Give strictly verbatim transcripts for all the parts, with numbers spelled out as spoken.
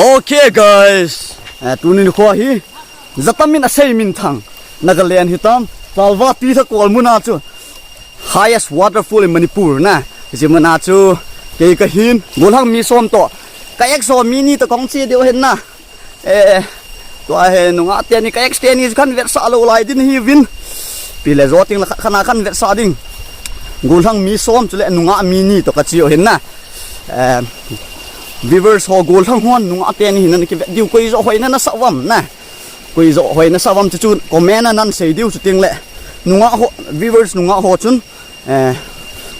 Okay, guys. Eh, tuni nikho hi Jatamin asei minthang Nagaland hitam, Chalva Titha Kolmun a chu highest waterfall in Manipur na. Hiche mun a chu kei kahin, golhang mi som toh ka ex ho mi ni toh kahung che diu ahin na. Eh, tua hi nungah teni, ka ex teni chu kahin vetsah lou lai ding ahiuvin. Ipi le jou teng le khat khat a kahin vetsah ding. Golhang mi som chule nungah mi ni toh kache u ahin na. Eh, viewers ho, golhang hon nungah teni hin ana kivet diu, koi joh hoi nana sah uvam na. Koi joh hoi nasa uvam chu chu comment a nan sei diu, chuteng le nungah ho, viewers nungah ho chun, eh,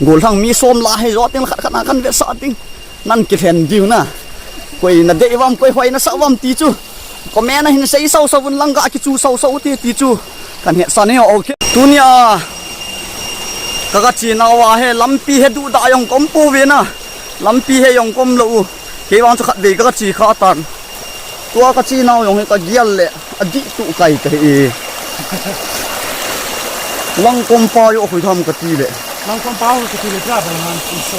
golhang mi som lah hi jou teng le khat khat a kahin vetsah ding. Nan kilhen diu na. Koi nadei uvam, koi hoi nasa uvam ti chu comment a hin sei sau sau un lang, ga kichu sau sau u ti ti chu kahin hetsah e. Okay. Tunia ka, kache nauva hi lampi hi duhdah jong kaum pouve na. Lampi hi jong kaum lou u. Kei vang chu khatvei ka, kache kha tan. Tua kache nau jong hi kagel le adih tuh kai kahi e. Langkom pa jong khui tham kati le. Langkom pa jong kati le, tua bang han ti so.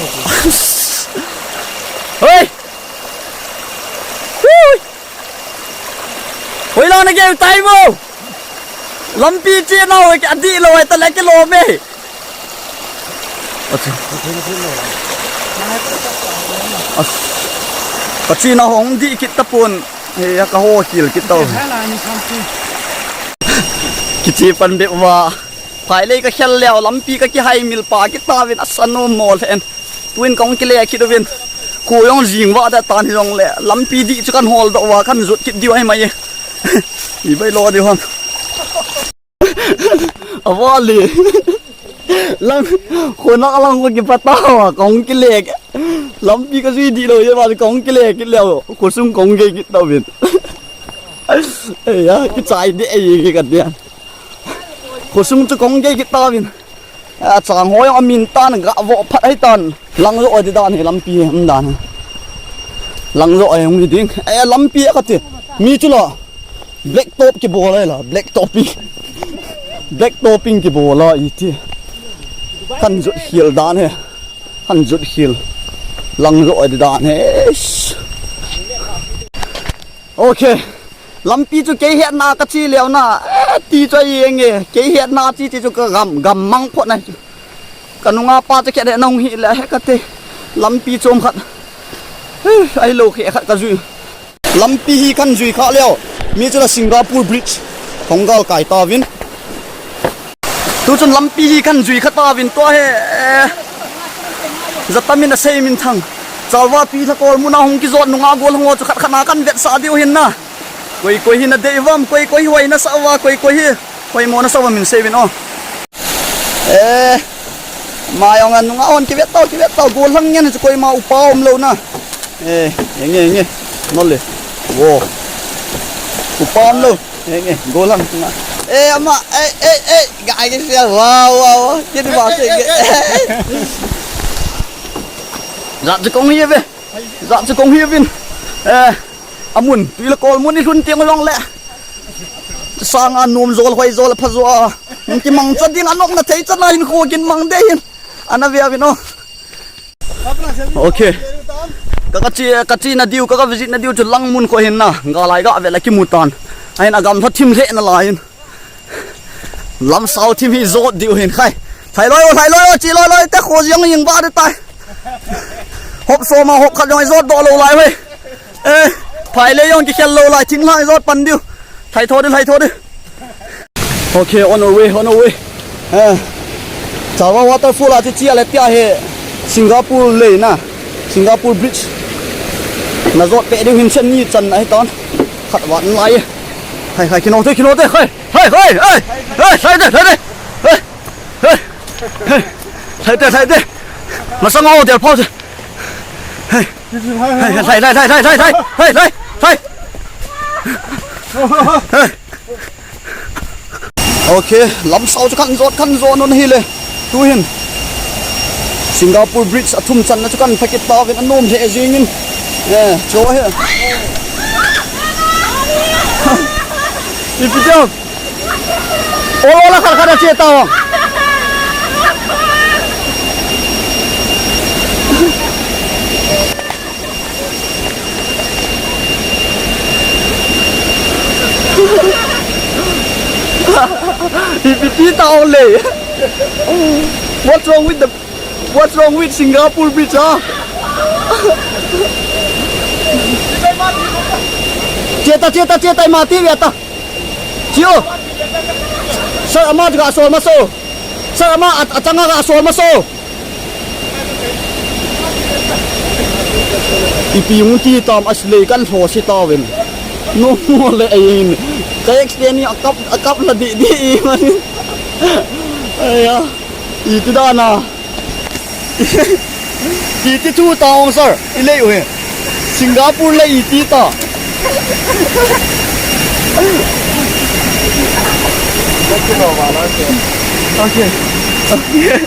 Hoi! Hui! Hoilang nagel tai mo? Lampi che nau hi adih lou ahi tale, kilom e. Acha. Acha. Kache nau hung dih kit tapon. He, kaho kil kit tau. Kiche pan bep uva. Phailei kakhel leu, lampi kakihai mil pa kit tauvin, asa nom mo lheh in. Tuin kahung kile kit uvin. Kho jong jing vah deh tan hijongle, lampi dih chu kahin holdoh uva, kahin jot kit diu ahi mai e. Ibai lo diu ham. Avale. Lang, khonung lang kho kipatah uva, kahung kile. Lampi kajui dih lou jeh uva, kahung kile kit leu. Khosung kahung gei kit tauvin. Eia, kichai deh e kati a. Khosung chu kahung gei kit tauvin. Achang ho jong amin tan, gavoh phat ahi tan. Lang joh ahi dan hi, lampi hi um dan hi. Lang joh ahi hung hi ding. Eh, lampi a kati. Mi chu la. Black top kibol ahi la, black topping. Black topping kibol a iti. Kahin jot khel dan hi. Kahin jot khel. Lang joh ahi dan hi. Eish. Okay. Lampi chu kei hetna kache leu na, eh, ti chu ahi nge, kei hetna che che chu kagam, gam mang phot na chu. Kanunga pa chu khet he nahung hi le he kati. Lampi chom khat. Eh, ahilou khe khat kajui. Lampi hi kahin jui kha leu. Mi chu la Singapore Bridge. Hung gal kai tauvin. Tuchun lampi hi kahin jui kha tauvin tua hi, eh, Jatamin asei minthang Chalva Titha Kolmun a hung kijot nunga golhang ho chu khat khat a kahin vetsah diu ahin na. Koi koi hi nadei uvam, koi koi hi hoi nasa uva, koi koi hi hoi mo nasa uva min sei uvin o. Eh, ma jong a nunga hon kivet tau, kivet tau, golhang ngen chu koima upa umlou na. Eh, enge, enge. Nole. Wo. Upa umlou. Enge, golang nga. Eh, ama, eh, eh, eh, ga ai ke sia, wow, wow, wow. Kini ba se ke. Jat chu kong hi ve. Jat chu kong hi vin. Eh, amun, tui le kol mun i lhun tiang long le. Sanga nom jol hoi jol pha jo a. Ki mang cha ding anok na thei cha na hin kho kin mang de hin. Ana ve vin o. Okay. Ka, kache, kache na diu, ka, ka visit na diu chu Langmun kho hin na. Ga lai ga ve la kimu tan. Ahin agam tha thim lheh na lai hin. Lamsao thim hi jot diu hin khai. Thai loi o, thai loi o, che loi loi te kho jong jing ba de tai. Hop so ma hop khat jong jot doh lou lai ve. Eh, phai le jong kikhel lou lai, thinglhang jot pan diu. Thai tho diu, thai tho diu. Okay, on our way, on our way. Eh, Chalva Waterfall a chu chia le tia hi Singapore lei na. Singapore Bridge. Na jot pe diu hin chen ni chan ahi tan. Khat vat lai. Hai, hai, kino te, kino te, hai. Hai, hai, hai. Hai, hai te, hai te. Hai. Hai. Hai. Hai te, hai te. Masang o, del pau te. Hai. Hai, hai, hai. Hai. Okay, lamsao chu kan jot, kan jot non hi le. Tu hin Singapore Bridge a thum channa chu kan pha kit tauvin anom lheh jingin. Eh, cho he. Ipi jong. Ol ol a khat khat a che tao. Ipi ti tao le. What's wrong with the, what's wrong with Singapore bridge, ah? Che ta, che ta, che ta, ima ti ve ta. Chiu. Sir, ama ga sol maso. Sir, ama a, achanga ga sol maso. Ipi hung ti tam, aslei kan lhosi tauvin. No mo le ain. Ka extend ni akap, akap la di di i mani. Aya. Iti dan a. Iti thu ta ong, sir. I lei u he. Singapore le iti ta. Okay. Okay.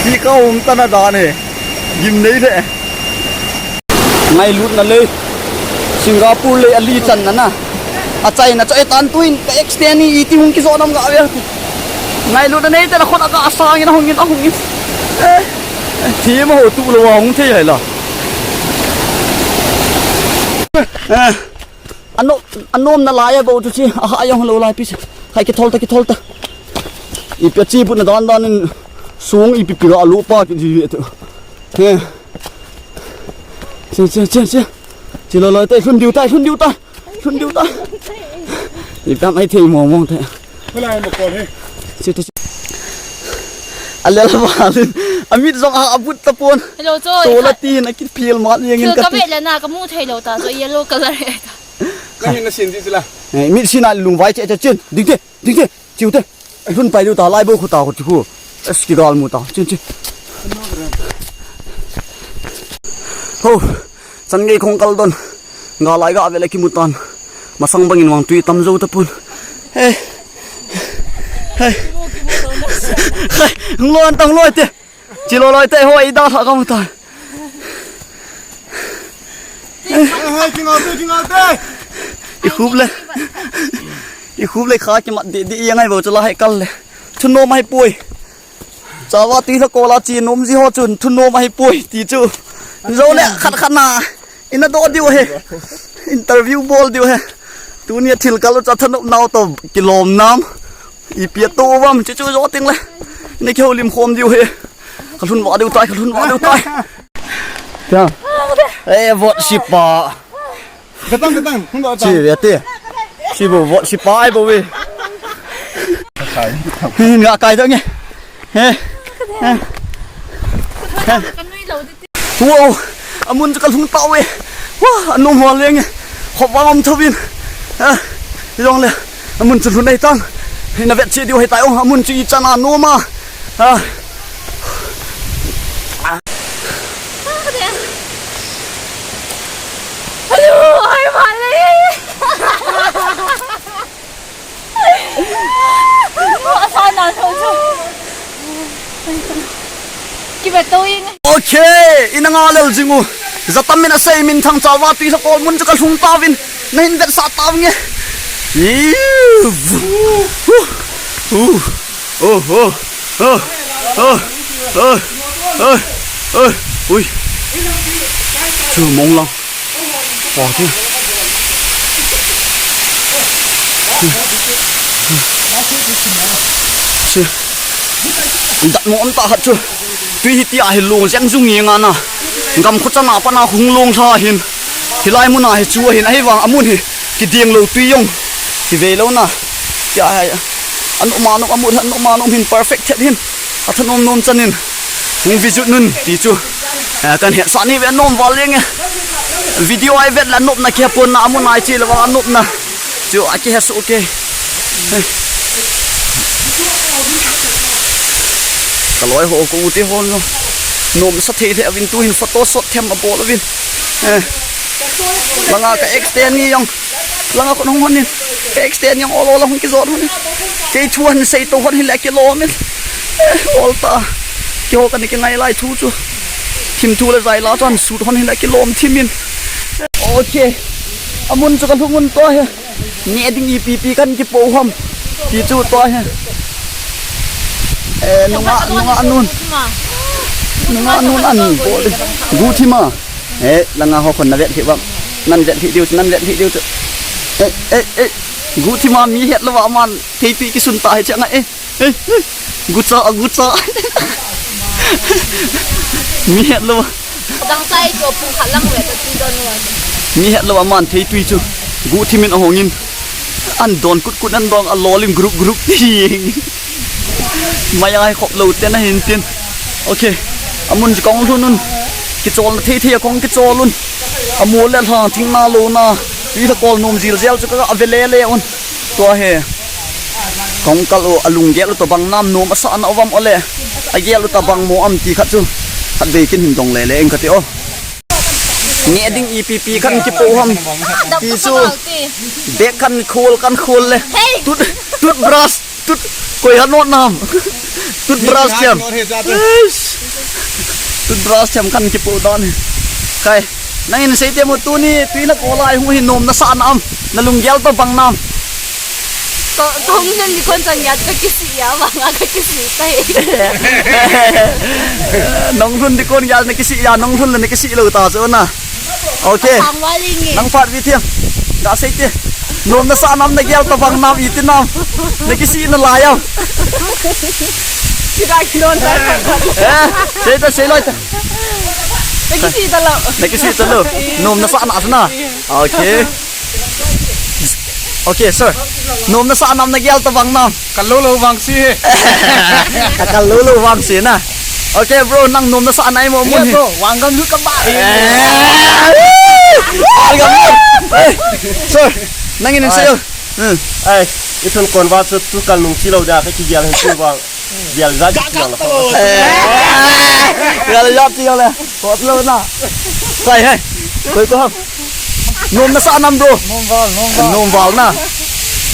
Ti ka um ta na dan e. Gim nei le. Ngailutna le. Singapore le ali channa na. Achaina chu etan tuin ka extend ni iti hung kijo nam ga ve. Ngailutna nei te na khut a ka asang in ahung in ahung in. Eh. Thi ma ho tu lo wa hung thei hai la. Eh. Ano, anom na lai a bo tu chi. Aha, ayong lo lai pi se. Hai ki thol ta, ki thol ta. Ipi chi bu na dan dan in sung ipi pi ga lu pa ki ji tu. He. Che, che, che, che. Chi lo lo te, lhun diu tai, lhun diu tai. Lhun diu tai. Ipi mai thei mong mong te. Kholai mo kon he. Che, che, che. A le la ba lin. A mit jong a, a but ta pon. Hello, Joy. To la tin, a kit phil ma, yang in ka ti. Ka ve le na, ka mu thei lo ta, so yellow color he ta. Ka hin na sin di sila. Eh, mit sin a lung vai che, che, chin. Ding te, ding te. Chiu te. Lhun pai diu ta, lai bo khu ta khu chi khu. Es ki gal mu ta. Chin, chin. Ho. Chan ngei khong kal don. Ga lai ga ve le ki mu tan. Masang bangin vang tui tam jo ta pun. Hey. Hey. Hey. Hung lon tang loi te. Chi lo loi te ho i da tha ka mu ta. Hai, hai, kingal te, kingal te. I khup le. I khup le kha kimat di, di, i ngai bo chu la hai kal le. Thunom ahi poi. Chava tui la kola chi nom ji ho chun thunom ahi poi ti chu. Zo le khat khat na. Ina do diu he. Interview bol diu he. Tunia thil kal u cha thanop nau to kilom nam. Ipi a to vam chu chu zo ting le. Ina ki holim khom diu he. Ka lhun va diu tai, ka lhun va diu tai. Kya? Eh, vot sipa. Katang, katang, hung da. Chi ve te. Chi bo, vot sipa ai bo ve. Hin ga kai dong e. He. He. He. Wow, amun chu ka lhung tau e. Wah, anom hua leng e. Khop vang um thovin. Ha. Jong le. Amun chu lhun ei tang. Ina vet che diu hei tai o. Amun chu i chan a nom a. Ha. Hello, ai ma le. Asa na so so. Kibe to ing. Okay, ina nga lel jing u. Jatam min a sei min thang chawa tui sa kol mun chu ka lhung tavin. Na hin vet sa tav nge. Iu. Uh. Uh. Oh, oh, oh, oh, oh, oh, oh, ui. Chu mong lang. Wa ti. Chu. Dat mo an ta hat chu. Tui hi ti a hi long jeng jung nge nga na. Gam khu chana pa na hung long tha hin. Hilai mun a hi chu hin ahi vang amun hi. Ki ding lo tui jong. Ki ve lo na. Ki a hai. An um a nom, amun an um a nom hin perfect thet hin. A thanom nom chan in. Hung visit nun ti chu. Eh, kan het sa ni ve nom val leng e. Video ai vet la nop na ki hapon na amun ai chi la va nop na. Chu a ki he su ke. Ka loi ho ko u te hon lo. Nom sa thei thei avin tu hin photo shot them a bol avin. Eh. Langa ka extend ni jong. Langa kon hung hon in. Ka extend jong ol ol hung ki jot hon in. Kei thu han sei to hon hin la ki lo min. Eh, ol ta. Keiho kana kingai lai thu chu. Thim thu le zai la chun sut hon hin akilom thim in. Okay. Amun chu kalhung un tua hi. Neh ding ipi pi kahin kipoh ham. Ti chu tua hi. Eh, nunga, nunga nun. Nunga nun an bol. Guhthim a. Eh, langa ho khun na vet lhih vang. Nan vet lhih diu chu, nan vet lhih diu chu. Eh, eh, eh. Guhthim a mi het lou va man. Theitwi kisun ta hi chang a, eh. Eh, eh. Gucha, gucha. Mi het lou. Dang sai chu pung khat lang ve ta ti don wa. Mi het lou aman theitwi chu. Guhthim in ahong in. An don kut kut an dong a lol in group group ti. Maya hi khop lou te na hin tin. Okay. Amun chu kong lhun un. Kichol na thei thei a kong kichol un. Amu le lhang thing na lou na. Tui lha kol nom jil jel chu ka ve le le un. Tua hi. Kong kal u alung gel u tabang nam nom asa na uvam ole. Agel u tabang mo am ti khat chu. Khat vei kin hin dong le le eng kati o. Neh ding ipi pi kahin kipoh ham. Ti chu. Bag kahin khol, kahin khol le. Hey! Tooth, toothbrush, tooth, koi ha not nam. Toothbrush thiam. Eish. Toothbrush thiam kahin kipoh dan hi. Khai. Nangin sei te mo tuni, tui na kol a hung hi nom na sa nam. Na lunggel tabang nam. Ko, kong nan di kon sang yat ka kisi ya, bang ka kisi tai. Nong lhun di kon yal na kisi ya, nong lhun le na kisi lou ta chu na. Okay. Ang waling eh. Nang phat vi thiam. Ka sei te. Nom na sa nam na gel tabang nam iti nam. Na kisi na la ya. Kida kilon ta. Eh, sei ta sei loi ta. Na kisi ta lou. Na kisi ta lou. Nom na sa na sa na. Okay. Okay, sir. Nom na sa nam na gel tabang nam. Kal lou lou vang si he. Kal lou lou vang si na. Okay, bro, nang nom na sa nai mo mun hi. Bro, wang gam lu ka ba. Eh. Wang gam lu. Hey, sir, nangin sei. Hmm. Ai, ithun kon va chu tu kal nung chi lou da ka kigel hin tu vang. Gel za ki gel. Eh. Gel za ki gel. Kot lou na. Sai hai. Koi ko ham. Nom na sa nam, bro. Nom val, nom val. Nom val na.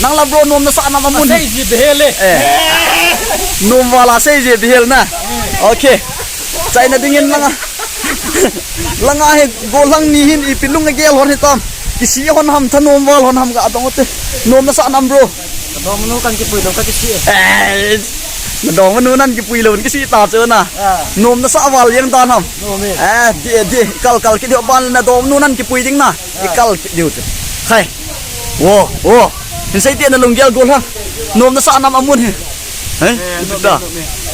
Nang la, bro, nom na sa nam amun. Sei ji behel e. Eh. Nom val a sei ji behel na. Okay. Chai na dingin langa. Langa he gollhang ni hin ipi lung a gel hon hitam. Kisi hon ham tha nom val hon ham ka adong te. Nom na sa nam, bro. Dom nu kan kipui dong ka kisi. Eh. Dom nu nan kipui lou kisi ta chu na. Ah. Nom na sa val yang ta nam. Nom e. Eh, di, di, kal, kal, ki di ban na dom nu nan kipui ding na. I kal ki diu chu. Khai. Wo, wo. Hin sei te na lunggel gollhang. Nom na sa nam amun hi. He? Eh, da.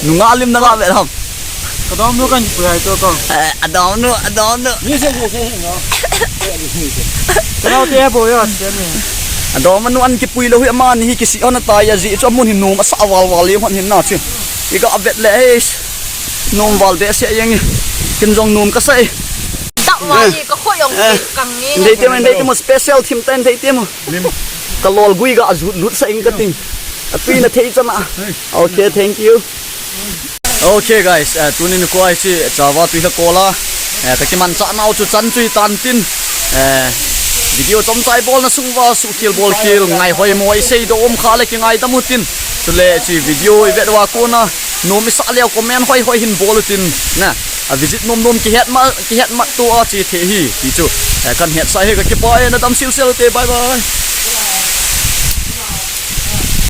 Nunga lim na nga ve ham. Ka dom nu kan pui ai to ko. Eh, adom nu, adom nu. Ni se, ni se, ni se. Ka dom te bo yo, se ni. Adom nu an kipui lou hi ama ni hi kisi hon ta ya ji chu amun hi nom asa val val li hon hin na chu. I ka vet le, eh. Nom val behseh jeng e. Ken jong nom kasa e. Tah ma e, ka khut jong kang e. Dei te mo, dei te mo, special thim tan dei te mo. Ka lol gui ga ajut lut sa ing ka ting. Atui na thei chana. Okay, thank you. Okay guys, eh, tuni nikho a hiche Chava tui lha kol a, eh, ka kimanchah nau chu chan chu hitan tin, eh, video chomcha i bolna sung uva suhkhel bolkhel ngai hoi mo i seidoh um kha le kingaidam u tin. Chule hiche video i vet uva kona nom i sah leu comment hoi hoi hin bol u tin. Na, a visit nom nom kihet ma, kihet ma to a che thei hi ti chu, eh, kan hetsah hi ka kipah e, na dam sil sil u te, bye bye.